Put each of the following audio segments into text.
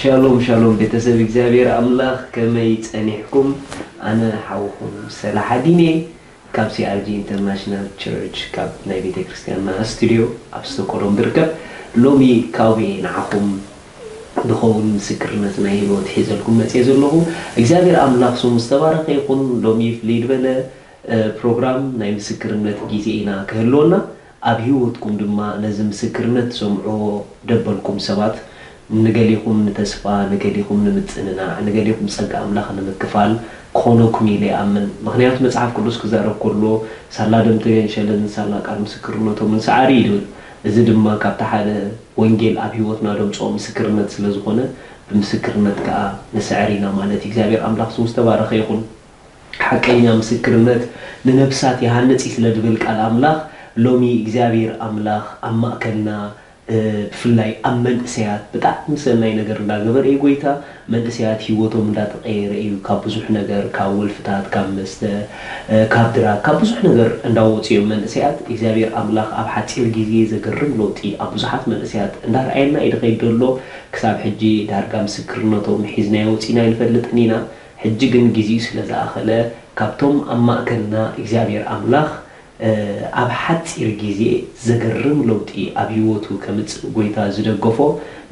ሻሎም ሻሎም ቤተሰብ እግዚኣብሔር ኣምላኽ፣ ከመይ ጸኒሕኩም? ኣነ ሓውኹም ሰላሓዲን እየ ካብ ሲኣርጂ ኢንተርናሽናል ቸርች፣ ካብ ናይ ቤተ ክርስቲያንና ስቱድዮ ኣብ ስቶኮሎም ዝርከብ። ሎሚ ካብኡ እየ ንዓኹም ዝኸውን ምስክርነት ናይ ህይወት ሒዘልኩም መጽየ ዘለኹ። እግዚኣብሔር ኣምላኽ ስሙ ዝተባረኸ ይኹን። ሎሚ ፍልይ ዝበለ ፕሮግራም ናይ ምስክርነት ግዜ ኢና ክህልወና። ኣብ ህይወትኩም ድማ ነዚ ምስክርነት ትሰምዕዎ ደበልኩም ሰባት፣ ንገሊኹም ንተስፋ፣ ንገሊኹም ንምጽንናዕ፣ ንገሊኹም ጸጋ ኣምላኽ ንምክፋል ክኾነኩም ኢለ ይኣምን። ምኽንያቱ መጽሓፍ ቅዱስ ክዛረብ ከሎ ሳላ ደም ተገንሸልን ሳላ ቃል ምስክርነቶምን ሰዓሪ ይብል። እዚ ድማ ካብቲ ሓደ ወንጌል ኣብ ህይወትና ደምጽኦ ምስክርነት ስለ ዝኾነ፣ ብምስክርነት ከኣ ንስዕር ኢና ማለት እዩ። እግዚኣብሔር ኣምላኽ ስሙ ዝተባረኸ ይኹን። ሓቀኛ ምስክርነት ንነብሳት ይሃንጽ እዩ ስለ ዝብል ቃል ኣምላኽ፣ ሎሚ እግዚኣብሔር ኣምላኽ ኣብ ማእከልና፣ እ፣ ብፍላይ ኣብ መንእሰያት ብጣዕሚ ሰናይ ነገር እንዳገበረ እዩ ጎይታ። መንእሰያት ህይወቶም እንዳተቐየረ እዩ። ካብ ብዙሕ ነገር፣ ካብ ወልፍታት፣ ካብ መስተ፣ እ፣ ካብ ድራግ፣ ካብ ብዙሕ ነገር እንዳወጹ እዮም መንእሰያት። እግዚኣብሔር ኣምላኽ ኣብ ሓጺር ግዜ ዘገርም ለውጢ ኣብ ብዙሓት መንእሰያት እንዳርኣየና እዩ ዝኸይድ ዘሎ። ክሳብ ሕጂ ዳርጋ ምስክርነቶም ሒዝናዮ ወጺና ኣይንፈልጥን ኢና። ሕጂ ግን ግዜኡ ስለ ዝኣኸለ፣ ካብቶም ኣብ ማእከልና እግዚኣብሔር ኣምላኽ፣ እ፣ ኣብ ሓጺር ግዜ ዘገርም ለውጢ ኣብ ህይወቱ ከምጽእ ጎይታ ዝደገፎ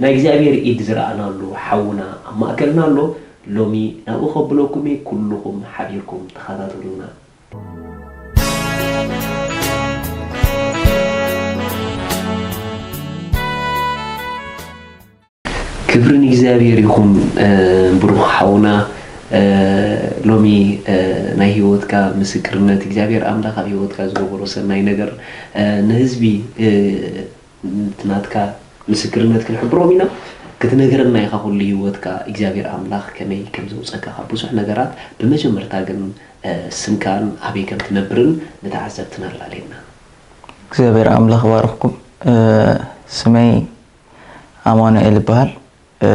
ናይ እግዚኣብሔር ኢድ ዝረኣናሉ ሓውና ኣብ ማእከልና ኣሎ። ሎሚ ናብኡ ከብለኩም እየ፣ ኩልኹም ሓቢርኩም ተኸታተሉና። ክብሪ ንእግዚኣብሔር ይኹን። እ፣ ብሩኽ ሓውና፣ እ፣ ሎሚ፣ እ፣ ናይ ህይወትካ ምስክርነት እግዚኣብሔር ኣምላኽ ኣብ ህይወትካ ዝገበሮ ሰናይ ነገር፣ እ፣ ንህዝቢ፣ እ፣ እቲ ናትካ ምስክርነት ክንሕብሮም ኢና። ክትነግረና ኢኻ ኩሉ ህይወትካ እግዚኣብሔር ኣምላኽ ከመይ ከም ዘውጸካ ካብ ብዙሕ ነገራት። ብመጀመርታ ግን፣ እ፣ ስምካን ኣበይ ከም ትነብርን ንተዓዘብትና ኣላልየና። እግዚኣብሔር ኣምላኽ ይባርኽኩም። እ፣ ስመይ ኣማኑኤል ይበሃል። እ፣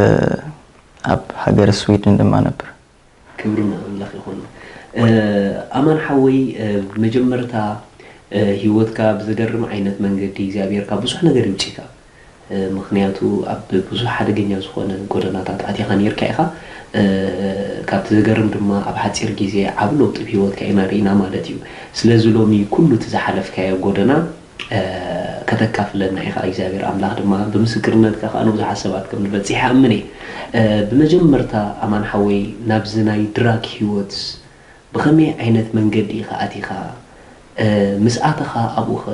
ኣብ ሃገረ ስዊድን ድማ ነብር። ክብሪ ንኣምላኽ ይኹን። እ፣ ኣማን ሓወይ፣ እ፣ መጀመርታ፣ እ፣ ህይወትካ ብዘገርም ዓይነት መንገዲ እግዚኣብሔር ካብ ብዙሕ ነገር ይውፅካ። እ፣ ምኽንያቱ ኣብ ብዙሕ ሓደገኛ ዝኾነ ጎደናታት ኣቲኻ ነይርካ ኢኻ። እ፣ ካብቲ ዘገርም ድማ ኣብ ሓፂር ግዜ ዓብ ለውጢ ብህይወትካ ኢና ርኢና ማለት እዩ። ስለዚ ሎሚ ኩሉ እቲ ዝሓለፍካዮ ጎደና፣ እ፣ ከተካፍለና ኢኻ። እግዚኣብሔር ኣምላኽ ድማ ብምስክርነትካ ከኣ ንብዙሓት ሰባት ከም ንበጽሕ ይኣምን እየ። እ፣ ብመጀመርታ ኣማን ሓወይ ናብዚ ናይ ድራግ ህይወት ብኸመይ ዓይነት መንገዲ ኢኻ ኣቲኻ? እ፣ ምስ ኣተኻ ኣብኡኸ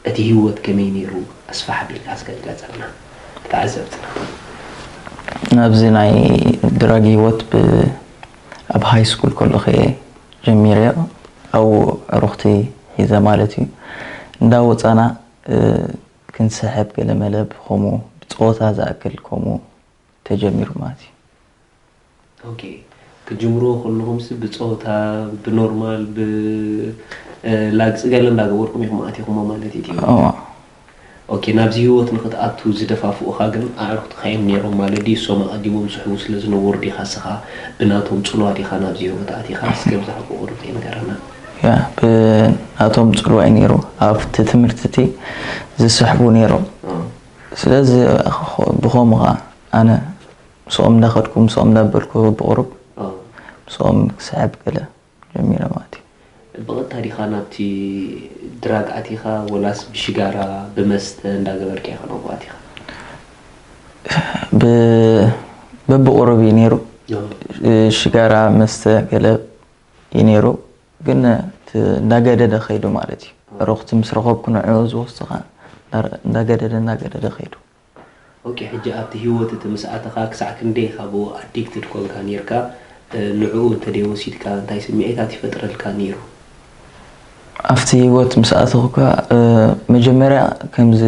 እቲ ህይወት ከመይ ነይሩ? ኣስፋሕ ኣቢልካ እስከ ግለጸልና ንተዓዘብትና። ናብዚ ናይ ድራግ ህይወት ብ-፣ ኣብ ሃይ ስኩል ከለኹ እየ ጀሚረዮ። ኣብኡ ዕሩኽቲ ሒዘ ማለት እዩ። እንዳወጻና፣ እ፣ ክንስሕብ ገለ መለ ብኸምኡ ብጸወታ ዝኣክል ከምኡ ተጀሚሩ ማለት እዩ። ኦኬ። ክትጅምርዎ ከለኹምሲ ብጸወታ፣ ብኖርማል፣ ብ-፣ እ፣ ላግጺ ገለ እንዳገበርኩም ኢኹም ኣቲኹሞ ማለት እዩ? እዋ። ኦኬ፣ ናብዚ ህይወት ንኽትኣቱ ዝደፋፍኡኻ ግን ኣዕሩኽትኻ እዮም ነይሮም ማለት ድዩ? እሶም ኣቐዲሞም ዝስሕቡ ስለ ዝነበሩ ዲኻ ንስኻ ብናቶም ጽልዋ ዲኻ ናብዚ ህይወት ኣቲኻ? እስከ ብዛዕባ ቁሩብ ንገረና። ያ፣ ብናቶም ጽልዋ እዩ ነይሩ። ኣብቲ ትምህርቲ እቲ ዝስሕቡ ነይሮም። እ። ስለዚ ብኸምኡ ኸዓ ኣነ ምስኦም እንዳኸድኩ፣ ምስኦም እንዳበልኩ ብቑሩብ እ። ምስኦም ክስሕብ ገለ ጀሚረ ማለት እዩ። ብቐጥታ ዲኻ ናብቲ ድራግ ኣቲኻ ወላስ ብሽጋራ ብመስተ እንዳገበርካ ኢኻ ናብኡ ኣቲኻ? ብ-፣ በብቑሩብ እዩ ነይሩ። እ። ሽጋራ፣ መስተ ገለ እዩ ነይሩ። ግን እቲ እንዳገደደ ከይዱ ማለት እዩ። እ። ዕሩኽቲ ምስ ረኸብኩ ንዕኡ ዝወስኻ እንዳ-፣ እንዳገደደ፣ እንዳገደደ ከይዱ። ኦኬ፣ ሕጂ ኣብቲ ህይወት እቲ ምስ ኣተኻ ክሳዕ ክንደይ ኢኻ ብኡ ኣዲክትድ ኮንካ ኔርካ? እ፣ ንዕኡ እንተ ደይወሲድካ እንታይ ስምዒታት ይፈጥረልካ ኔሩ? ኣብቲ ህይወት ምስ ኣተኹካ፣ እ፣ መጀመርያ ከምዚ፣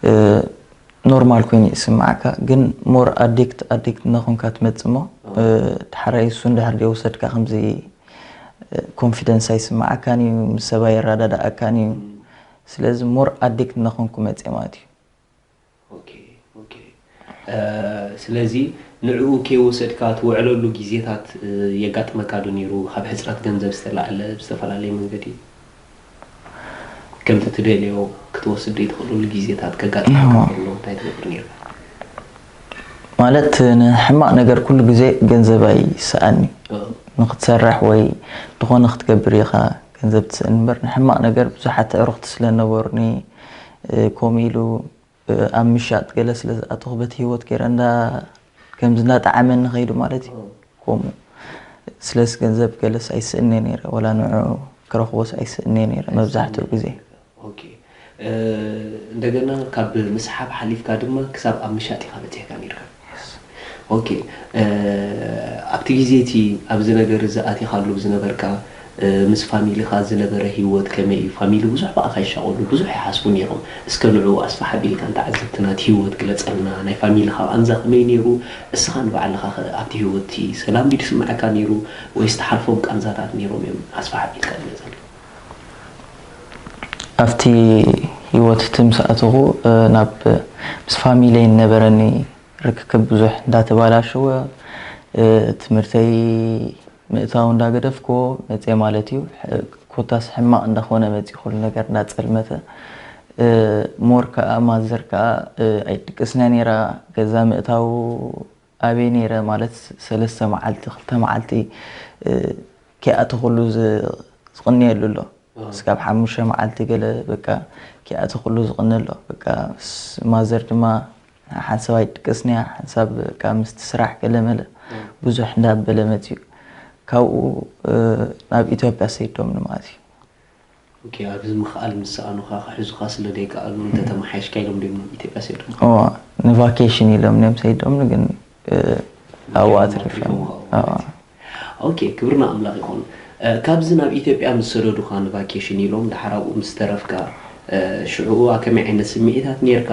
እ፣ ኖርማል ኮይኑ ይስምዓካ፣ ግን ሞር ኣዲክት፣ ኣዲክት እናኾንካ ትመጽእ እሞ፣ እ። እ፣ ድሓራይ እሱ እንድሕር ደይወሰድካ ከምዚ፣ እ፣ ኮንፊደንስ ኣይስምዓካን እዩ፣ ምስ ሰብ ኣይረዳድኣካን እዩ። እም። ስለዚ ሞር ኣዲክት እናኾንኩ መጽየ ማለት እዩ። ኦኬ፣ ኦኬ። እ፣ ስለዚ ንዕኡ ከይወሰድካ ትውዕለሉ ግዜታት፣ እ፣ የጋጥመካ ዶ ነይሩ? ካብ ሕጽረት ገንዘብ ዝተላዕለ ብዝተፈላለየ መንገዲ ከምቲ ትደልዮ ክትወስድ ዘይትኽእለሉ ግዜታት ከጋጥመካ እዋ። ከሎ እንታይ ትገብር ነይርካ? ማለት ንሕማቕ ነገር ኩሉ ግዜ ገንዘብ ኣይስኣን እዩ። ንክትሰርሕ ወይ ዝኾነ ክትገብር ኢኻ ገንዘብ ትስእን እምበር፣ ንሕማቕ ነገር ብዙሓት ኣዕሩኽቲ ስለ ነበሩኒ፣ እ፣ ከምኡ ኢሉ፣ እ፣ ኣብ ምሻጥ ገለ ስለ ዝኣተኹ በቲ ህይወት ገይረ እንዳ-፣ ከምዚ እንዳጠዓመኒ ኸይዱ ማለት እዩ። ከምኡ ስለስ ገንዘብ ገለስ ኣይስእን እየ ነይረ፣ ወላ ንዑ ክረኽቦስ ኣይስእን እየ ነይረ መብዛሕትኡ ግዜ። ኦኬ። እ፣ እንደገና ካብ ምስሓብ ሓሊፍካ ድማ ክሳብ ኣብ ምሻጥ ኢኻ በፂሕካ ነይርካ። ኦኬ። እ፣ ኣብቲ ግዜ እቲ ኣብዚ ነገር እዚ ኣቲኻሉ ዝነበርካ፣ እ፣ ምስ ፋሚሊኻ ዝነበረ ህይወት ከመይ እዩ? ፋሚሊ ብዙሕ ብኣኻ ይሻቐሉ፣ ብዙሕ ይሓስቡ ነይሮም። እስከ ንዕኡ ኣስፍሕ ኣቢልካ ንተዓዘብትና እቲ ህይወት ግለፀልና። ናይ ፋሚሊኻ ቃንዛ ከመይ ነይሩ? እስኻ ንባዕልኻ ኸ ኣብቲ ህይወት እቲ ሰላም ድዩ ዝስምዐካ ነይሩ? ወይስ ትሓልፎም ቃንዛታት ነይሮም እዮም? ኣስፍሕ ኣቢልካ ግለፀልና። ኣብቲ ህይወት እቲ ምስ ኣተኹ፣ እ፣ ናብ ምስ ፋሚለይ ነበረኒ ርክክብ ብዙሕ እንዳተባላሸወ፣ እ፣ ትምህርተይ ምእታው እንዳገደፍክዎ መፅየ ማለት እዩ። ሕ-፣ ኮታስ ሕማቕ እንዳኾነ መፅዩ፣ ኩሉ ነገር እንዳፀልመተ፣ እ፣ ሞር ከዓ ማዘር ከዓ፣ እ፣ ኣይድቅስና ነይራ። ገዛ ምእታው ኣበይ ነይረ ማለት ሰለስተ መዓልቲ፣ ክልተ መዓልቲ፣ እ፣ ኪኣቲ ኩሉ ዝ-፣ ዝቕንየሉ ኣሎ። እስካብ ሓሙሽተ መዓልቲ ገለ በቃ ኪኣቲ ኩሉ ዝቕነ ኣሎ። በቃ ስ-፣ ማዘር ድማ ሓንሳብ ኣይድቅስንያ፣ ሓንሳብ በቃ ምስቲ ስራሕ ገለ መለ ብዙሕ እንዳበለ መፅዩ። ካብኡ፣ እ፣ ናብ ኢትዮጵያ ሰይዶምኒ ማለት እዩ። ኦኬ፣ ኣብዚ ምኽኣል ምስ ሰኣኑኻ ክሕዙኻ ስለ ዘይከኣሉ እንተተመሓየሽካ ኢሎም ድዮም ናብ ኢትዮጵያ ሰይዶም? እዋ፣ ንቫኬሽን ኢሎም እዮም ሰይዶምኒ፣ ግን፣ እ፣ ኣብኡ ኣትሪፎም። ኣትሪፎምኻ እዋ። ማለት እዩ። ኦኬ፣ ክብሪ ንኣምላኽ ይኹን። እ፣ ካብዚ ናብ ኢትዮጵያ ምስ ሰደዱኻ ንቫኬሽን ኢሎም ድሓር ኣብኡ ምስ ተረፍካ፣ እ፣ ሽዑ ከመይ ዓይነት ስምዒታት ኔርካ?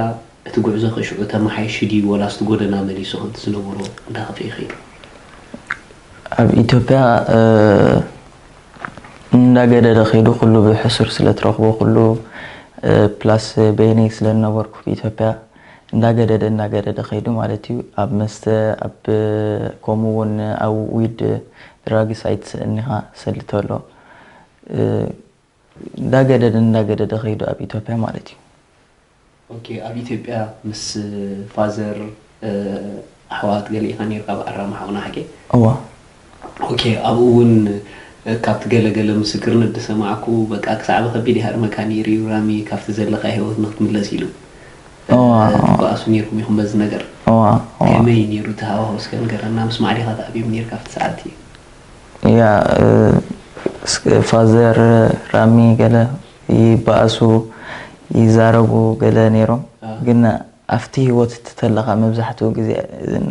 እቲ ጉዕዞኸ ሽዑ ተመሓይሹ ድዩ ወላስ እቲ ጎደና መሊሱ ከምቲ ዝነበሮ እንዳኸፍኤ ይኸይድ? ኣብ ኢትዮጵያ፣ እ፣ እንዳገደደ ከይዱ፣ ኩሉ ብሕሱር ስለ ትረኽቦ፣ ኩሉ፣ እ፣ ፕላስ በይነይ ስለ ዝነበርኩ ኣብ ኢትዮጵያ እንዳገደደ እንዳገደደ ከይዱ ማለት እዩ። ኣብ መስተ፣ ኣብ፣ ከምኡ እውን ኣብ ዊድ ድራግስ ኣይትስእን ኢኻ ሰልተሎ፣ እ፣ እንዳገደደ እንዳገደደ ከይዱ ኣብ ኢትዮጵያ ማለት እዩ። ኦኬ፣ ኣብ ኢትዮጵያ ምስ ፋዘር፣ እ፣ ኣሕዋት ገለ ኢኻ ነይርካ፣ ኣብ ኣራማ ሓውና ሓቂ? እዋ። ኦኬ፣ ኣብኡ እውን፣ እ፣ ካብቲ ገለ ገለ ምስክርነት ዝሰማዕኩ፣ በቃ ክሳዕ ብኸቢድ ይሃርመካ ነይሩ እዩ ራሚ፣ ካብቲ ዘለካ ህይወት ንክትምለስ ኢሉ። እ፣ እዋ፣ እዋ። ትበኣሱ ነይርኩም ኢኹም በዚ ነገር? እዋ፣ እዋ። ከመይ ነይሩ እቲ ሃዋህው? እስከ ንገረና፣ ምስ ማዕሊኻ ተኣቢም ነይርካ ኣብቲ ሰዓት እዩ? ያ፣ እ፣ እስከ ፋዘር ራሚ ገለ ይበኣሱ፣ ይዛረቡ ገለ ነይሮም። አ። ግን ኣብቲ ህይወት እቲ ተለኻ መብዛሕትኡ ግዜ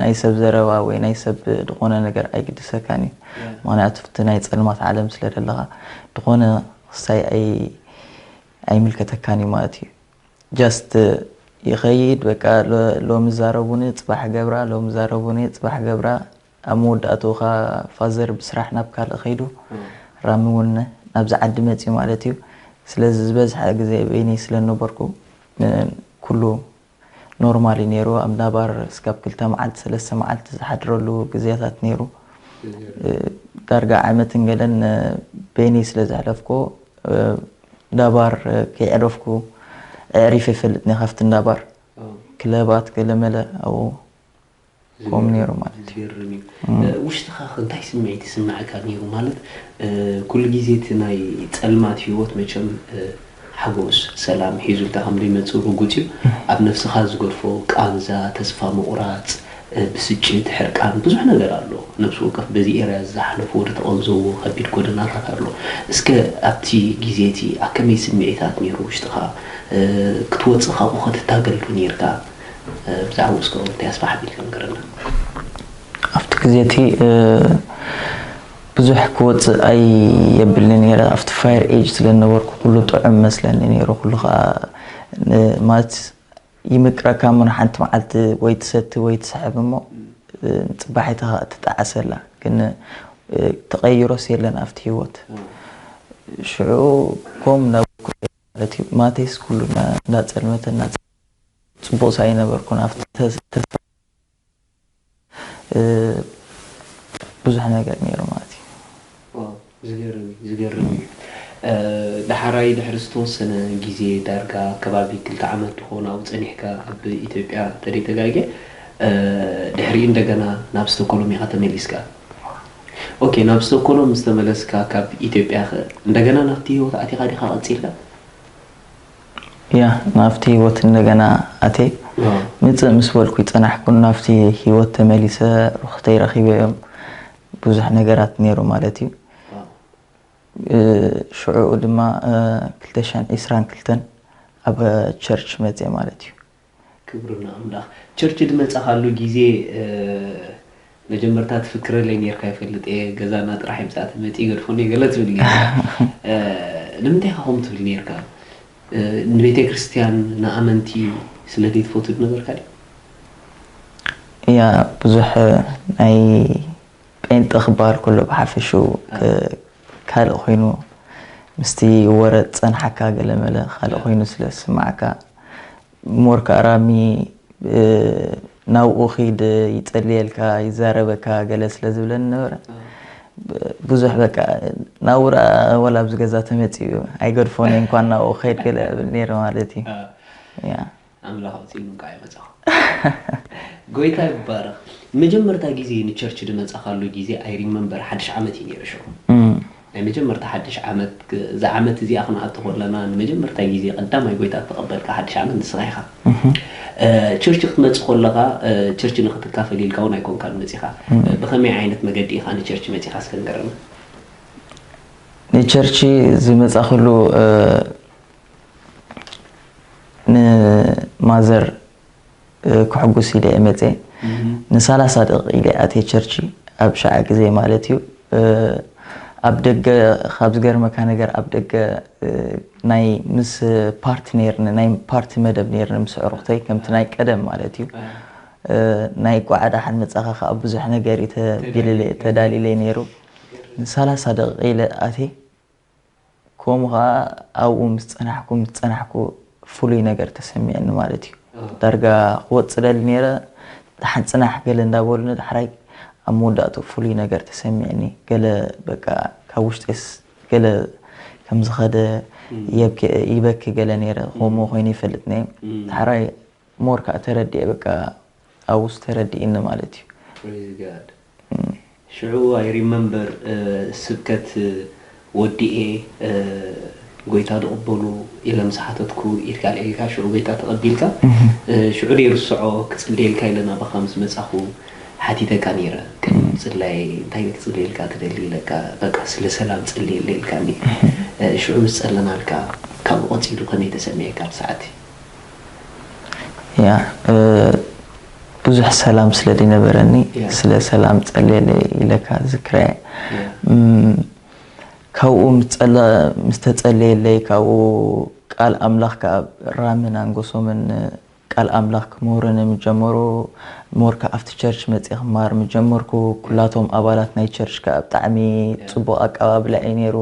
ናይ ሰብ ዘረባ ወይ ናይ ሰብ ዝኾነ ነገር ኣይግድሰካን እዩ። ያ። ምኽንያቱ ኣብቲ ናይ ጸልማት ዓለም ስለ ዘለኻ፣ ዝኾነ ክስታይ ኣይ-፣ ኣይምልከተካን እዩ ማለት እዩ። ጃስት ይኸይድ በቃ፣ ሎ-፣ ሎሚ ዛረቡኒ ጽባሕ ገብራ፣ ሎሚ ዛረቡኒ ጽባሕ ገብራ። ኣብ መወዳእትኡ ኸኣ ፋዘር ብስራሕ ናብ ካልእ ኸይዱ፣ ራሚ እውን ናብዚ ዓዲ መጺኡ ማለት እዩ። ስለዚ ዝበዝሐ ግዜ በይነይ ስለ ዝነበርኩ፣ እ፣ ኩሉ ኖርማል እዩ ነይሩ። ኣብ እንዳባር እስካብ ክልተ መዓልቲ፣ ሰለስተ መዓልቲ ዝሓድረሉ ግዜታት ነይሩ። እ፣ ዳርጋ ዓመትን ገለን፣ እ፣ በይነይ ስለ ዘሕለፍኩ፣ እ፣ እንዳባር፣ እ፣ ከይዕረፍኩ ኣዕሪፈ ይፈልጥን እየ ካብቲ እንዳባር። ክለባት ገለመለ ኣብኡ ከምኡ ነይሩ ማለት እዩ። ዝገርም እዩ። እ፣ ውሽጥኻ ኸ እንታይ ስምዒት ይስምዓካ ነይሩ? ማለት፣ እ፣ ኩሉ ግዜ እቲ ናይ ጸልማት ህይወት መቸም፣ እ፣ ሓጎስ፣ ሰላም ሒዙልካ ከም ዘይመጽእ ርጉጽ እዩ። ኣብ ነፍስኻ ዝገድፎ ቃንዛ፣ ተስፋ ምቑራጽ፣ እ፣ ብስጭት፣ ሕርቃን፣ ብዙሕ ነገር ኣሎ። ነፍሲ ወከፍ በዚ ኤርያ ዝሓለፎ፣ ዝተቐንዘዎ ከቢድ ጎደናታት ኣሎ። እስከ ኣብቲ ግዜ እቲ ኣብ ከመይ ስምዒታት ነይሩ ውሽጥኻ? እ፣ ክትወጽእ ካብኡ ኸ ትታገል ዶ ነይርካ? እ፣ ብዛዕባኡ እስከ እንታይ ኣስፍሕ ኣቢልካ ንገረና። ኣብቲ ግዜ እቲ፣ እ፣ ብዙሕ ክወጽእ ኣየብልኒ ነይረ። ኣብቲ ፋየር ኤጅ ስለ ዝነበርኩ ኩሉ ጥዑም መስለኒ ነይሩ። ኩሉ ኸኣ ን-፣ ማለት ይምቅረካ እሞ ንሓንቲ መዓልቲ ወይ ትሰቲ ወይ ትስሕብ እሞ፣ እ፣ ጽባሒትኻ ትጠዓሰላ። ግን፣ እ፣ ተቐይሮስ የለን ኣብቲ ህይወት። ሽዑ ኮም ነበርኩ ማለት እዩ። ማቴስ ኩሉ እንዳ-፣ እንዳጸልመተ፣ እናጸ-፣ ጽቡቕ ሳይ ነበርኩን ኣብቲ ተስ-፣ ተስ-፣ እ፣ ብዙሕ ነገር ነይሩ ማለት እዩ። ዋው፣ ዝገርም እዩ፣ ዝገርም እዩ። እ፣ ዳሕራይ ድሕሪ ዝተወሰነ ግዜ፣ ዳርጋ ከባቢ ክልተ ዓመት ትኸውን ኣብኡ ጸኒሕካ፣ ኣብ ኢትዮጵያ እንተደይተጋግየ፣ ድሕሪኡ እንደገና ናብ ስቶኮሎም ኢኻ ተመሊስካ። ኦኬ፣ ናብ ስቶኮሎም ምስ ተመለስካ ካብ ኢትዮጵያ ኸ እንደገና ናብቲ ህይወት ኣቲኻ ዲኻ ቀጺልካ? ያ ናብቲ ህይወት እንደገና ኣትየ ምፅእ ምስ በልኩ ይፀናሕኩን ናብቲ ህይወት ተመሊሰ ሩኽተይ ረኺበዮም ብዙሕ ነገራት ነይሩ ማለት እዩ። ሽዑኡ ድማ ክልተ ሽሕን ዕስራን ክልተን ኣብ ቸርች መፅየ ማለት እዩ። ክብሪ ንኣምላኽ። ቸርች ዝመጻኻሉ ግዜ መጀመርታ ትፍክረለይ ኔርካ ይፈልጥ እየ። ገዛና ጥራሕ ይምጻእ ተመጺኡ ይገድፎኒ ገለ ትብል ኔርካ። ንምንታይ ኢኻ ከምኡ ትብል ኔርካ? ንቤተ ክርስቲያን ንኣመንቲ ስለ ዘይትፈቱ ነበርካ ድዩ? እያ ብዙሕ ናይ ጴንጠ ክበሃል ከሎ ብሓፈሽኡ ካልእ ኮይኑ ምስቲ ወረ ዝጸንሓካ ገለ መለ ካልእ ኮይኑ ስለ ዝስማዓካ ሞር ከዓ ራሚ ናብኡ ኺድ ይጸልየልካ ይዛረበካ ገለ ስለ ዝብለኒ ነበረ። ብዙሕ በቃ ናብኡ ደኣ ወላ ኣብዚ ገዛ ተመጺኡ ኣይገድፎን እየ እንኳን ናብኡ ክኸይድ ገለ እብል ነይረ ማለት እዩ። ያ ኣምላኽ ኣውፂኡኒ እንኳ ኣይመፃኹ። ጎይታ ይባረኽ። መጀመርታ ግዜ ንቸርች ዝመፃኻሉ ግዜ ኣይ ሪመምበር ሓድሽ ዓመት እዩ ነይሩ ሽዑ። ናይ መጀመርታ ሓድሽ ዓመት እዚ ዓመት እዚኣ ክንኣቱ ከለና ንመጀመርታ ግዜ ቀዳማይ ጎይታ ዝተቐበልካ ሓድሽ ዓመት ንስኻ ኢኻ። ቸርች ክትመፅእ ከለኻ ቸርች ንክትካፈል ኢልካ እውን ኣይኮንካን መፂኻ። ብኸመይ ዓይነት መገዲ ኢኻ ንቸርች መፂኻ እስከ ንገረና። ንቸርች ዝመፃኽሉ ንማዘር ክሕጉስ ኢለ እየ መፅየ። ንሳላሳ ደቂቕ ኢለ ኣትየ ቸርች ኣብ ሸዓ ግዜ ማለት እዩ። ኣብ ደገ ካብ ዝገርመካ ነገር ኣብ ደገ ናይ ምስ ፓርቲ ነይርኒ ናይ ፓርቲ መደብ ነይርኒ ምስ ዕሩኽተይ ከምቲ ናይ ቀደም ማለት እዩ። ናይ ቋዕዳ ሓን መፃኻ ከዓ ብዙሕ ነገር እዩ ተዳሊለ ነይሩ። ንሳላሳ ደቂቕ ኢለ ኣትየ። ከምኡ ኸዓ ኣብኡ ምስ ጸናሕኩ ምስ ጸናሕኩ ፍሉይ ነገር ተሰሚዕኒ ማለት እዩ። ዳርጋ ክወጽእ ደሊ ነይረ፣ ደሓን ጽናሕ ገለ እንዳበሉኒ ዳሕራይ ኣብ መወዳእትኡ ፍሉይ ነገር ተሰሚዕኒ። ገለ በቃ ካብ ውሽጠይስ ገለ ከም ዝኸደ ይበኪ ገለ ነይረ። ከምኡ ኮይኑ ይፈልጥ ነየ። ዳሕራይ ሞር ከዓ ተረዲኤ በቃ ኣብኡስ ተረዲእኒ ማለት እዩ። ሽዑ ኣይ ሪመምበር ስብከት ወዲኤ ጎይታ ዝቕበሉ ኢለ ምስ ሓተትኩ ኢድካ ኣልዒልካ ሽዑ ጎይታ ተቐቢልካ ሽዑ ዘይርስዖ ክጽልየልካ ኢለ ናባኻ ምስ መጻኹ ሓቲተካ ነይረ። ቅድሚ ምጽላይ እንታይ ክጽልየልካ ትደሊ ኢለካ በቃ ስለ ሰላም ጸልየለይ ኢልካኒ። ሽዑ ምስ ጸለናልካ ካብኡ ቀጺሉ ከመይ ተሰሚዕካ እቲ ሰዓት? ያ ብዙሕ ሰላም ስለ ዘይነበረኒ ስለ ሰላም ጸልየለይ ኢለካ ዝክረ። ካብኡ ምስ ተጸለየለይ ካብኡ ቃል ኣምላኽ ከዓ ራምን ኣንጎሶምን ቃል ኣምላኽ ክምህሩኒ ምስ ጀመሩ ሞር ከዓ ኣብቲ ቸርች መፅየ ክመሃር ምስ ጀመርኩ ኩላቶም ኣባላት ናይ ቸርች ከዓ ብጣዕሚ ፅቡቕ ኣቀባብላ እዩ ነይሩ።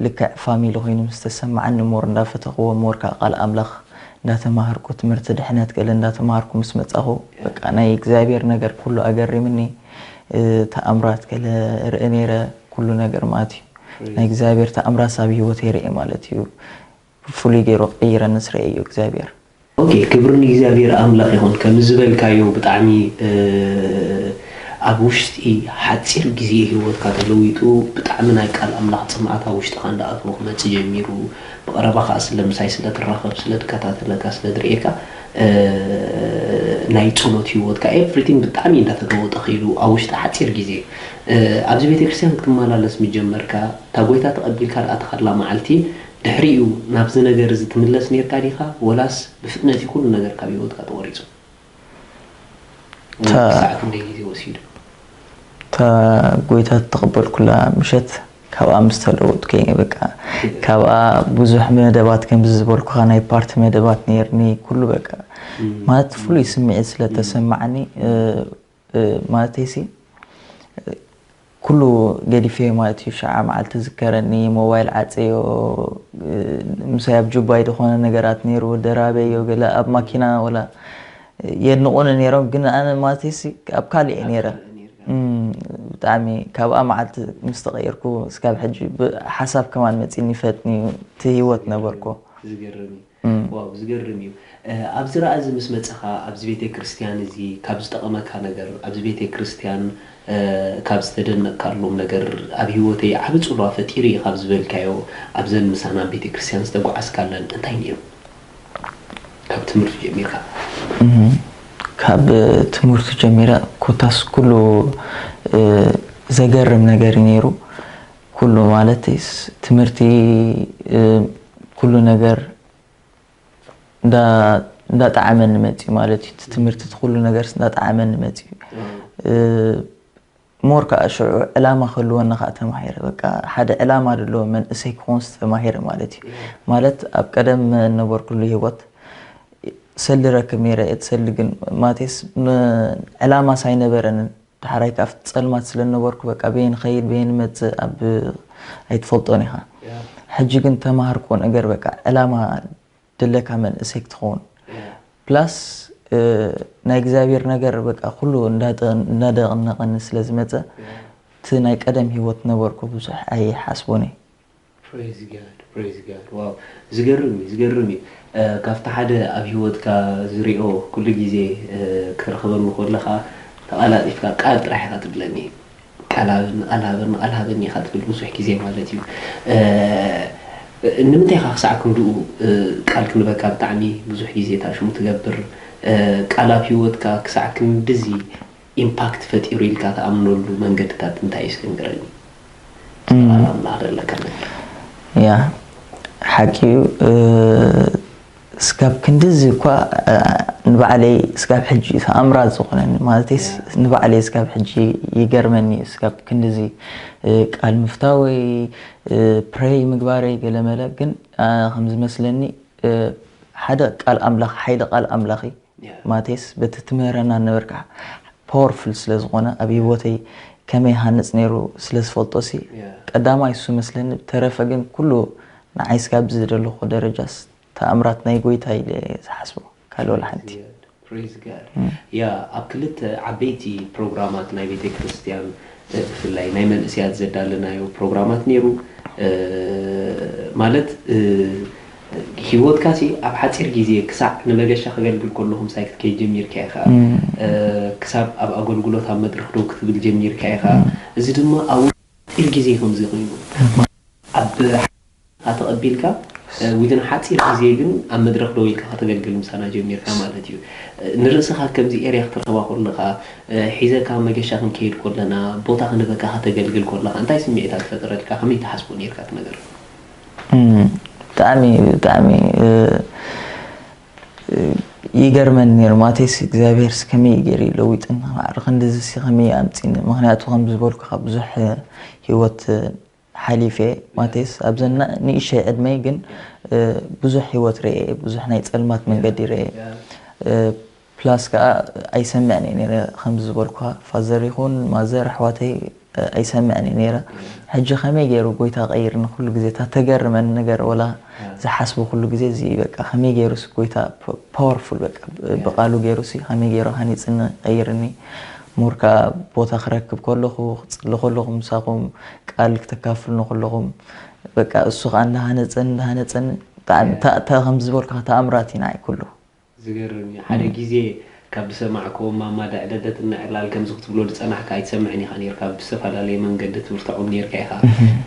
ልክዕ ፋሚሊ ኮይኑ ምስ ተሰማዓኒ ሞር እንዳፈተኽዎ ሞር ከዓ ቃል ኣምላኽ እንዳተማሃርኩ ትምህርቲ ድሕነት ገለ እንዳተማሃርኩ ምስ መጻኹ በቃ ናይ እግዚኣብሔር ነገር ኩሉ ኣገሪምኒ። ተኣምራት ገለ ርኢ ነይረ። ኩሉ ነገር ማለት እዩ ናይ እግዚኣብሔር ተኣምራት ኣብ ህይወት የርኢ ማለት እዩ። ብፍሉይ ገይሩ ቀይረ ንስረኤ እዩ እግዚኣብሔር። ኦኬ ክብሪ ንእግዚኣብሔር ኣምላኽ ይኹን። ከም ዝበልካዮ ብጣዕሚ ኣብ ውሽጢ ሓፂር ግዜ ህይወትካ ተለዊጡ ብጣዕሚ ናይ ቃል ኣምላኽ ፅምኣት ኣብ ውሽጥኻ እንዳኣተወ ክመፅእ ጀሚሩ። ብቐረባ ከዓ ስለ ምሳይ ስለ ትራኸብ ስለ ትከታተለካ ስለ ዝርእየካ ናይ ፀሎት ህይወትካ everything ብጣዕሚ እንዳተለወጠ ከይዱ ኣብ ውሽጢ ሓፂር ግዜ ኣብዚ ቤተክርስትያን ክትመላለስ ምጀመርካ እታ ጎይታ ተቐቢልካ ዝኣተኻላ መዓልቲ ድሕሪኡ ናብዚ ነገር እዚ ትምለስ ኔርካ ዲኻ ወላስ ብፍጥነት እዩ ኩሉ ነገር ካብ ህይወትካ ተቖሪጹ? ክሳዕ ክንደይ ግዜ ወሲዱ? እታ ጎይታ እተቐበልኩላ ምሸት ካብኣ ምስ ተለወጥኩ እየ በቃ ካብኣ ብዙሕ መደባት ከምዚ ዝበልኩኻ ናይ ፓርቲ መደባት ነይርኒ ኩሉ በቃ ማለት ፍሉይ ስምዒት ስለ ተሰማዓኒ ማለተይሲ ኩሉ ገዲፈዮ ማለት እዩ። ሸዓ መዓልቲ ዝከረኒ ሞባይል ዓፀዮ ምሳይ ኣብ ጁባይ ዝኾነ ነገራት ነይሩ ደራበዮ ገለ ኣብ ማኪና ወላ የድንቑኒ ነይሮም ግን ኣነ ማለተይሲ ኣብ ካልእ እየ ነይረ። ብጣዕሚ ካብኣ መዓልቲ ምስ ተቐየርኩ እስካብ ሕጂ ሓሳብ ከማን መፂኒ ፈጥኒ እቲ ህይወት ነበርኩ። ዝገርም እዩ። ዋው፣ ዝገርም እዩ። ኣብዚ ረኣ እዚ ምስ መጸኻ ኣብዚ ቤተ ክርስቲያን እዚ ካብ ዝጠቐመካ ነገር፣ ኣብዚ ቤተ ክርስቲያን ካብ ዝተደነቕካሎም ነገር፣ ኣብ ህይወተይ ዓቢ ጽልዋ ፈጢሩ እዩ ካብ ዝበልካዮ፣ ኣብዘን ምሳና ቤተ ክርስቲያን ዝተጓዓዝካለን እንታይ ነይሩ? ካብ ትምህርቲ ጀሚርካ። ካብ ትምህርቲ ጀሚረ ኮታስ ኩሉ ዘገርም ነገር እዩ ነይሩ። ኩሉ ማለት ትምህርቲ ኩሉ ነገር እንዳጣዓመኒ መፅዩ ማለት እዩ። ትምህርቲ ኩሉ ነገር እንዳጣዓመኒ መፅዩ። ሞር ከዓ ሽዑ ዕላማ ክህልወኒ ከዓ ተማሂረ። በቃ ሓደ ዕላማ ዘለዎ መንእሰይ ክኾንስ ተማሂረ ማለት እዩ። ማለት ኣብ ቀደም ነበርኩሉ ህይወት ሰሊ ረክብ ነይረ እየ። ሰሊ ግን ማቴስ ዕላማስ ኣይነበረንን። ዳሕራይ ከዓ ኣብቲ ፀልማት ስለነበርኩ በቃ በየን ኸይድ በየን መፅእ ኣብ ኣይትፈልጦን ኢኻ። ሕጂ ግን ተማሃርክዎ ነገር በቃ ዕላማ ድለካ መንእሰይ ክትኸውን ፕላስ ናይ እግዚኣብሔር ነገር በቃ ኩሉ እንዳደነቀኒ ስለ ዝመፀ እቲ ናይ ቀደም ህይወት ነበርኩ ብዙሕ ኣይሓስቦን እየ። ዋው፣ ዝገርም እዩ፣ ዝገርም እዩ። ካብቲ ሓደ ኣብ ህይወትካ ዝሪኦ ኩሉ ግዜ ክትረኽበኒ ከለኻ ተቐላጢፍካ ቃል ጥራሕ ኢኻ ትብለኒ። ቃል ሃበኒ ቃል ሃበኒ ቃል ሃበኒ ኢኻ ትብል ብዙሕ ግዜ ማለት እዩ። ንምንታይ ኢኻ ክሳዕ ክንድኡ ቃል ክንበካ ብጣዕሚ ብዙሕ ግዜ እታ ሽሙ ትገብር? ቃል ኣብ ህይወትካ ክሳዕ ክንድዚ ኢምፓክት ፈጢሩ ኢልካ ትኣምነሉ መንገድታት እንታይ እዩ እስከ ንገረኒ? ቃል ኣምላኽ ዘለካ ነገር። ያ ሓቂ እዩ። እስካብ ክንድዚ እኳ ንባዕለይ እስካብ ሕጂ ተኣምራት ዝኾነኒ ማለት ንባዕለይ እስካብ ሕጂ ይገርመኒ እዩ። እስካብ ክንድዚ ቃል ምፍታወይ ፕሬይ ምግባረይ ገለመለ ግን ከምዝመስለኒ ሓደ ቃል ኣምላኽ ሓይሊ ቃል ኣምላኽ እዩ። ማቴስ በቲ ትምህረና ነበርካ ፓወርፉል ስለ ዝኾነ ኣብ ህይወተይ ከመይ ሃንፅ ነይሩ ስለ ዝፈልጦ ሲ ቀዳማይ እሱ መስለኒ። ብተረፈ ግን ኩሉ ንዓይ ስጋብ ዝደለኹ ደረጃስ ተኣምራት ናይ ጎይታ ኢለ ዝሓስቦ ካልእ ወላ ሓንቲ። ፕሬዝ ጋድ። ያ ኣብ ክልተ ዓበይቲ ፕሮግራማት ናይ ቤተ ክርስቲያን ብፍላይ ናይ መንእስያት ዘዳለናዮ ፕሮግራማት ነይሩ። ማለት ህይወትካ ሲ ኣብ ሓፂር ግዜ ክሳዕ ንመገሻ ከገልግል ከለኹ ምሳይ ክትከይድ ጀሚርካ ኢኻ። ክሳብ ኣብ ኣገልግሎት ኣብ መድረኽ ደው ክትብል ጀሚርካ ኢኻ። እዚ ድማ ኣብ ሓፂር ግዜ ከምዚ ኮይኑ ኣብ ተቐቢልካ ዊዝን ሓፂር ግዜ ግን ኣብ መድረኽ ደው ኢልካ ከተገልግል ምሳና ጀሚርካ ማለት እዩ። ንርእስኻ ከምዚ ኤርያ ክትረኽባ ከለኻ ሒዘካ መገሻ ክንከይድ ከለና ቦታ ክንበካ ከተገልግል ከለኻ እንታይ ስምዒታት ፈጠረልካ? ከመይ ትሓስቦ ነርካ እቲ ነገር? ብጣዕሚ ብጣዕሚ ይገርመኒ ነይሩ ማቴስ እግዚኣብሔር ከመይ ገይሩ ለዊጥና ማዕረ ክንድዚ ከመይ ኣምፂኒ ምክንያቱ ከም ዝበልኩ ካብ ብዙሕ ህይወት ሓሊፈ ማቴስ ኣብዘና ንእሸይ ዕድመይ ግን ብዙሕ ህይወት ርኤ ብዙሕ ናይ ፀልማት መንገዲ ርኤ ፕላስ ከዓ ኣይሰምዕን እየ ነይረ ከምዚ ዝበልኩካ ፋዘር ይኹን ማዘር ኣሕዋተይ ኣይሰምዕን እየ ነይረ ሕጂ ከመይ ገይሩ ጎይታ ቀይርኒ ኩሉ ግዜ እታ ተገርመኒ ነገር ወላ ዝሓስቦ ኩሉ ግዜ እዚ በቃ ከመይ ገይሩ ጎይታ ፓወርፉል በቃ ብቃሉ ገይሩ ከመይ ገይሩ ሃኒፅኒ ቀይርኒ ሞር ከዓ ቦታ ክረክብ ከለኹ ክፅሊ ከለኹ ምሳኹም ቃል ክተካፍሉኒ ከለኹም በቃ እሱ ከዓ እንዳሃነፀኒ እንዳሃነፀኒ ብጣዕሚ እታ ከምዚ ዝበልኩ ተኣምራት እዩ ንዓይ ኩሉ ዝገርም እዩ ሓደ ግዜ ካብ ዝሰማዕክዎም ማማ ደዕደደት እና ዕላል ከምዚ ክትብሎ ዝፀናሕካ ኣይትሰምዕን ኢኻ ነርካ ብዝተፈላለየ መንገዲ ትብርትዖም ነርካ ኢኻ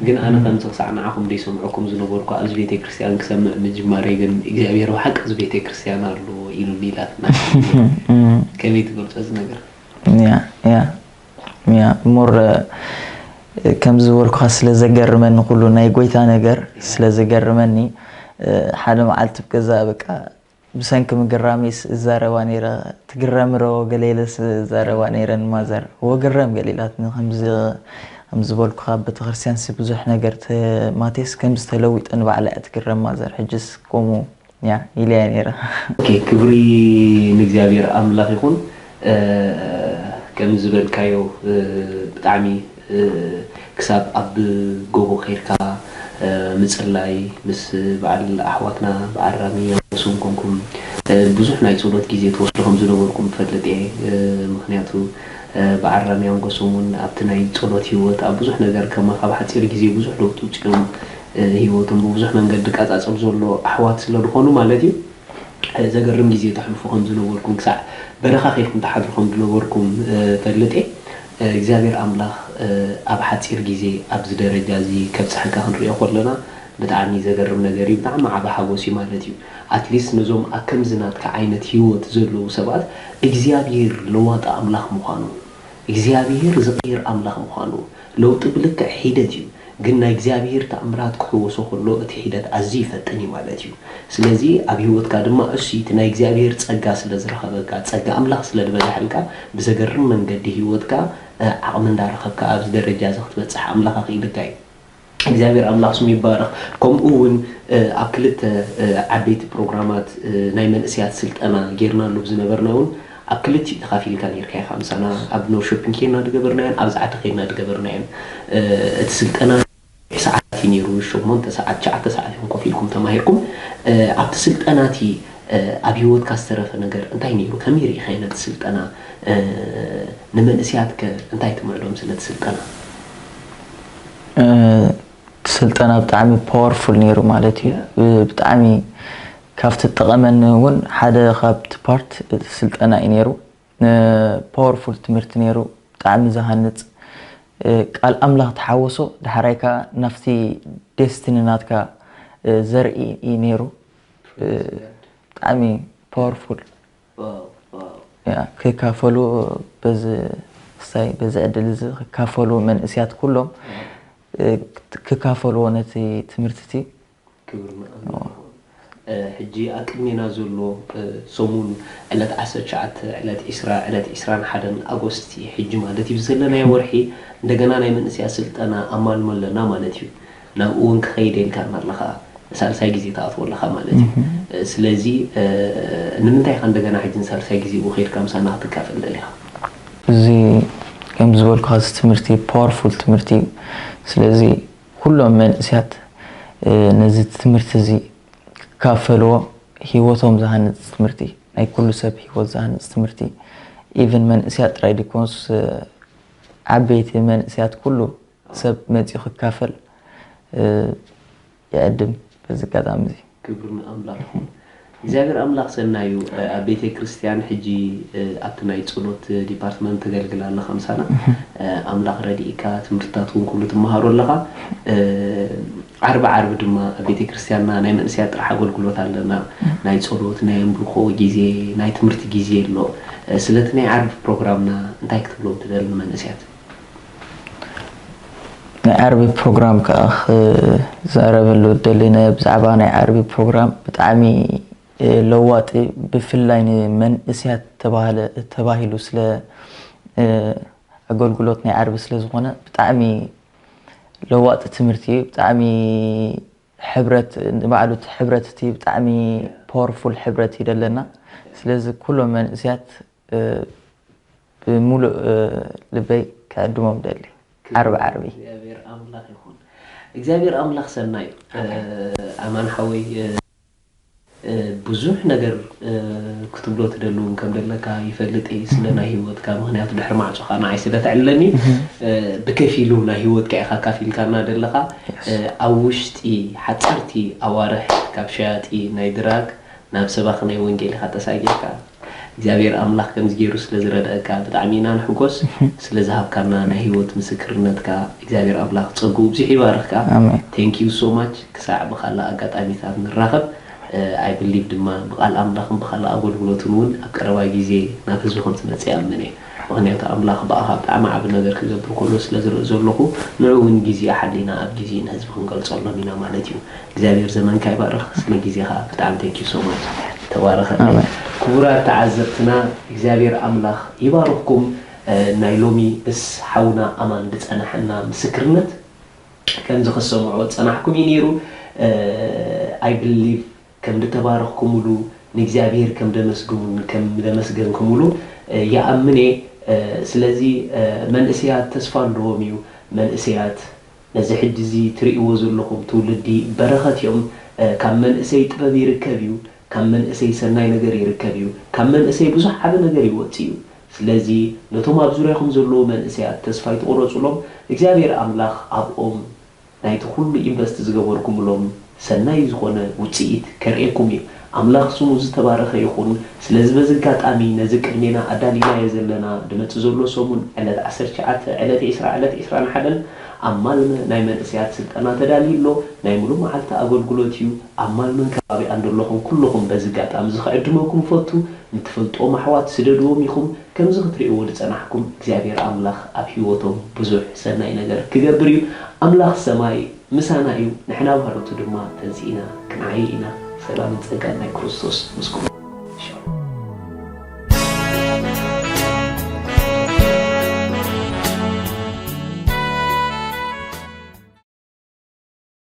ግን ኣነ ከምዚ ክሳዕ ንዓኹም ዘይሰምዐኩም ዝነበርኩ ኣብዚ ቤተ ክርስትያን ክሰምዕ ምጅማረይ ግን እግዚኣብሔር ብሓቂ እዚ ቤተ ክርስትያን ኣሎ ኢሉኒ ኢላትና ከመይ ትገልፆ እዚ ነገር ያ ያ ያ ሞር ከም ዝበልኩኻ ስለ ዘገርመኒ ኩሉ ናይ ጎይታ ነገር ስለ ዘገርመኒ ሓደ መዓልቲ ገዛ በቃ ብሰንኪ ምግራመይስ እዛረባ ነይረ ትግረሚ ዶ ገለ ኢለስ እዛረባ ነይረ ንማዘር እወ ግረም ገለ ኢላትኒ ከም ዝበልኩኻ ቤተክርስትያንሲ ብዙሕ ነገር ማቴስ ከምዚ ተለዊጠ ንባዕላ እያ ትግረም ማዘር ሕጅስ ከምኡ ያ ኢለያ ነይረ። ክብሪ ንእግዚኣብሔር ኣምላኽ ይኹን። ከም ዝበልካዮ ብጣዕሚ ክሳብ ኣብ ጎቦ ከይድካ ምፅላይ ምስ በዓል ኣሕዋትና በዓል ራሚ ኣንበሶም ኮንኩም ብዙሕ ናይ ፀሎት ግዜ ትወስዱ ከም ዝነበርኩም እፈልጥ እየ። ምክንያቱ በዓል ራሚ ኣንበሶም እውን ኣብቲ ናይ ፀሎት ሂወት ኣብ ብዙሕ ነገር ከማኻ ኣብ ሓፂር ግዜ ብዙሕ ለውጢ ውፅኦም ህይወቶም ብብዙሕ መንገዲ ቀጻጸብ ዘሎ ኣሕዋት ስለ ዝኾኑ ማለት እዩ። ዘገርም ግዜ ተሕልፉ ከም ዝነበርኩም፣ ክሳዕ በረኻ ከይድኩም ትሓድሩ ከም ዝነበርኩም ፈልጥ እየ። እግዚኣብሔር ኣምላኽ ኣብ ሓጺር ግዜ ኣብዚ ደረጃ እዚ ከብጽሐካ ክንሪኦ ከለና ብጣዕሚ ዘገርም ነገር እዩ። ብጣዕሚ ዓቢ ሓጎስ እዩ ማለት እዩ። ኣትሊስት ነዞም ኣብ ከምዚ ናትካ ዓይነት ህይወት ዘለዉ ሰባት እግዚኣብሔር ለዋጢ ኣምላኽ ምዃኑ እግዚኣብሔር ዝቕይር ኣምላኽ ምዃኑ ለውጢ ብልክዕ ሒደት እዩ። ግን ናይ እግዚኣብሔር ተኣምራት ክሕወሶ ከሎ እቲ ሒደት ኣዝዩ ይፈጥን እዩ ማለት እዩ። ስለዚ ኣብ ህይወትካ ድማ እሱ እቲ ናይ እግዚኣብሔር ጸጋ ስለ ዝረኸበካ፣ ጸጋ ኣምላኽ ስለ ዝበዝሐልካ፣ ብዘገርም መንገዲ ህይወትካ ዓቕሚ እንዳረኸብካ ኣብዚ ደረጃ እዚ ክትበጽሕ ኣምላኽ ኣኽኢልካ እዩ። እግዚኣብሔር ኣምላኽ ስሙ ይባረኽ። ከምኡ እውን ኣብ ክልተ ዓበይቲ ፕሮግራማት ናይ መንእስያት ስልጠና ጌርናሉ ብዝነበርና እውን ኣብ ክልቲኡ ተኻፊልካ ኔርካ ኢኻ ምሳና። ኣብ ኖርሾፒንግ ኬድና ዝገበርናዮን ኣብ ዛዕተ ኬድና ዝገበርናዮን እቲ ስልጠና ሰዓት እዩ ነይሩ። ሸሞንተ ሰዓት ትሽዓተ ሰዓት ኢኹም ኮፍ ኢልኩም ተማሂርኩም። ኣብቲ ስልጠና እቲ ኣብ ህይወትካ ዝተረፈ ነገር እንታይ ነይሩ? ከመይ ርኢኻዮ ነቲ ስልጠና? ንመንእስያት ከ እንታይ ትምዕዶም ስለቲ ስልጠና? እቲ ስልጠና ብጣዕሚ ፓወርፉል ነይሩ ማለት እዩ። ብጣዕሚ ካብቲ ጠቐመኒ እውን ሓደ ካብቲ ፓርት እቲ ስልጠና እዩ ነይሩ። ፓወርፉል ትምህርቲ ነይሩ፣ ብጣዕሚ ዝሃንፅ ቃል ኣምላኽ ተሓወሶ። ዳሕራይ ከዓ ናብቲ ዴስቲኒ ናትካ ዘርኢ እዩ ነይሩ። ብጣዕሚ ፓወርፉል ክካፈሉ በዚ ክስታይ በዚ ዕድል እዚ ክካፈሉ መንእስያት ኩሎም ክካፈልዎ ነቲ ትምህርቲ እቲ ክብሪ ንኣምላኽ ይኹን። ሕጂ ኣብ ቅድሜና ዘሎ ሰሙን ዕለት ዓሰርተ ትሽዓተ ዕለት ዒስራ ዕለት ዒስራን ሓደን ኣጎስት ሕጂ ማለት እዩ ዘለናዮ ወርሒ እንደገና ናይ መንእስያ ስልጠና ኣማልሞ ኣለና ማለት እዩ። ናብኡ እውን ክኸይድ ኢልካና ኣለኻ። ሳልሳይ ግዜ ትኣትዎ ኣለኻ ማለት እዩ። ስለዚ ንምንታይ ኢኻ እንደገና ሕጂ ንሳልሳይ ግዜ ብኡ ከይድካ ምሳና ክትካፈል ደሊኻ? እዚ ከም ዝበልኩኻ እዚ ትምህርቲ ፓወርፉል ትምህርቲ እዩ። ስለዚ ኩሎም መንእስያት ነዚ ትምህርቲ እዚ ክካፈልዎ፣ ህይወቶም ዝሃንፅ ትምህርቲ፣ ናይ ኩሉ ሰብ ህይወት ዝሃንፅ ትምህርቲ፣ ኢቭን መንእስያት ጥራይ ዲኮንስ ዓበይቲ መንእስያት ኩሉ ሰብ መፂኡ ክካፈል ይዕድም። በዚ ኣጋጣሚ እዚ ክብሪ ንኣምላኽ ይኹን። እግዚኣብሔር ኣምላኽ ሰናዩ ኣብ ቤተ ክርስቲያን ሕጂ ኣብቲ ናይ ጸሎት ዲፓርትመንት ተገልግል ኣለኻ ምሳና። ኣምላኽ ረዲእካ ትምህርትታት እውን ኩሉ ትመሃሮ ኣለኻ። ዓርቢ ዓርቢ ድማ ኣብ ቤተ ክርስቲያንና ናይ መንእሰያት ጥራሕ ኣገልግሎት ኣለና። ናይ ጸሎት ናይ ኣምልኾ ግዜ ናይ ትምህርቲ ግዜ ኣሎ። ስለቲ ናይ ዓርቢ ፕሮግራምና እንታይ ክትብሎም ትደሊ ንመንእሰያት? ናይ ዓርቢ ፕሮግራም ከዓ ክዛረበሉ ደሊነ ብዛዕባ ናይ ዓርቢ ፕሮግራም ብጣዕሚ ለዋጢ ብፍላይ ንመንእስያት ተባህለ ተባሂሉ ስለ ኣገልግሎት ናይ ዓርቢ ስለ ዝኾነ ብጣዕሚ ለዋጢ ትምህርቲ እዩ። ብጣዕሚ ሕብረት ንባዕሉ እቲ ሕብረት እቲ ብጣዕሚ ፓወርፉል ሕብረት እዩ ደለና። ስለዚ ኩሎም መንእስያት ብሙሉእ ልበይ ክዕድሞም ደሊ። ዓርቢ ዓርቢ እግዚኣብሔር ኣምላኽ ይኹን። እግዚኣብሔር ኣምላኽ ሰናይ እዩ። ኣማን ሓወይ ብዙሕ ነገር ክትብሎ ትደሊ እውን ከም ደለካ ይፈልጥ እየ ስለ ናይ ህይወትካ፣ ምክንያቱ ድሕሪ ማዕፆ ከዓ ንዓይ ስለ ተዕልለኒ ብከፊሉ ናይ ህይወትካ ኢካ ኣካፊልካና ደለካ። ኣብ ውሽጢ ሓፀርቲ ኣዋርሕ ካብ ሸያጢ ናይ ድራግ ናብ ሰባኪ ናይ ወንጌል ኢካ ተሳጊርካ። እግዚኣብሔር ኣምላኽ ከምዚ ገይሩ ስለ ዝረድአካ ብጣዕሚ ኢና ንሕጎስ። ስለ ዝሃብካና ናይ ህይወት ምስክርነትካ እግዚኣብሔር ኣምላኽ ጸግኡ ብዚሑ ይባርኽካ። ኣሜን። Thank you so much። ክሳዕ ብኻልእ ኣጋጣሚታት ንራኸብ። I believe ድማ ብቃል ኣምላኽን ብኻልእ ኣገልግሎትን እውን ኣብ ቀረባ ግዜ ናብ ህዝቢ ከም ትመጽእ ይኣምን እየ። ምኽንያቱ ኣምላኽ ብኣኻ ብጣዕሚ ዓቢ ነገር ክገብር ከሎ ስለ ዝርኢ ዘለኹ ንዑ እውን ግዜ ሓሊና ኣብ ግዜ ንህዝቢ ክንገልጸሎም ኢና ማለት እዩ። እግዚኣብሔር ዘመንካ ይባርኽ። ስለ ግዜኻ ብጣዕሚ thank you so much። ተባረኸለይ። ኣሜን። ክቡራት ተዓዘብትና እግዚኣብሔር ኣምላኽ ይባርኽኩም። ናይ ሎሚ ምስ ሓውና ኣማን ዝጸናሐና ምስክርነት ከምዚ ክትሰምዑ ዝጸናሕኩም እዩ ነይሩ። I believe ከም ዝተባረኽኩምሉ ንእግዚኣብሔር ከም ደመስግን ከም ደመስገንኩምሉ ይኣምን እየ። ስለዚ መንእሰያት ተስፋ ኣለዎም እዩ። መንእሰያት ነዚ ሕጂ እዚ ትርእይዎ ዘለኹም ትውልዲ በረኸት እዮም። ካብ መንእሰይ ጥበብ ይርከብ እዩ፣ ካብ መንእሰይ ሰናይ ነገር ይርከብ እዩ፣ ካብ መንእሰይ ብዙሕ ዓቢ ነገር ይወጽእ እዩ። ስለዚ ነቶም ኣብ ዙርያኹም ዘለዉ መንእሰያት ተስፋ ኣይትቑረጹሎም፣ እግዚኣብሔር ኣምላኽ ኣብኦም ናይቲ ኩሉ ኢንቨስት ዝገበርኩምሎም ሰናይ ዝኾነ ውፅኢት ከርእየኩም እዩ። ኣምላኽ ስሙ ዝተባረኸ ይኹን። ስለዚ በዚ ኣጋጣሚ ነዚ ቅድሜና ኣዳሊናዮ ዘለና ድመጽእ ዘሎ ሰሙን ዕለት ዓሰርተ ትሽዓተ፣ ዕለት ዒስራ፣ ዕለት ዒስራን ሓደን ኣብ ማልመ ናይ መንእሰያት ስልጠና ተዳልዩ ኣሎ። ናይ ሙሉእ መዓልቲ ኣገልግሎት እዩ። ኣብ ማልመን ከባቢኣን ዘለኹም ኩልኹም በዚ ኣጋጣሚ እዚ ክዕድመኩም እፈቱ። ንትፈልጥዎም ኣሕዋት ስደድዎም ኢኹም። ከምዚ ክትርእይዎ ዝጸናሕኩም እግዚኣብሔር ኣምላኽ ኣብ ህይወቶም ብዙሕ ሰናይ ነገር ክገብር እዩ። ኣምላኽ ሰማይ ምሳና እዩ። ንሕና ባሮቱ ድማ ተንሲእና ክንዓይ ኢና። ሰላምን ጸጋን ናይ ክርስቶስ ምስኩም